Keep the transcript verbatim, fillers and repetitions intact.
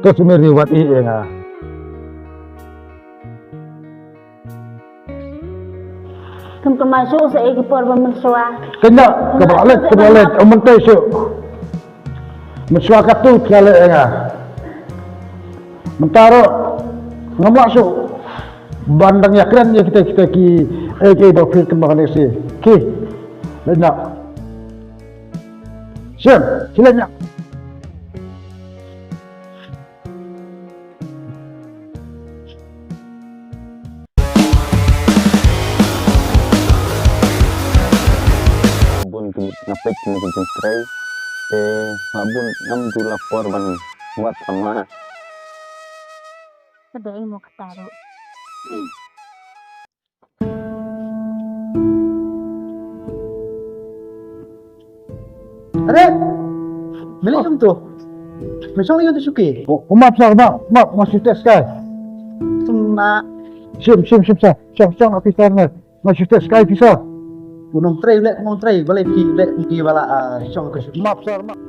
Ka sumir ni wat i enga. Kum kama shu sa e ki por ba mynshuwa. Kynda, kaba lek, kaba lek, um, mynta shu. Mynshuwa ka tu ka lek enga. Mynta ro, ngam lah shu. Ban dang ïa kren ïa kita, kita ki, eh, ki ba phir kynda kane si. Ki, lek na. Shem, ki lek na. Bun ki nga peit na ki jingtrei te ha bun ngam ju la por ban wad sama. Ka dei mo ka taru. Are, meli jong tu. Mesong jong tu suki. Oh, oh, map sa, map, map, masih tes kai. Sum na. Sim, sim, sim sa. Song, song officer na. Masih tes kai bisa. Unong trei le, unong trei bale ki le ki bala, ah, song ke suki. Map sa, map.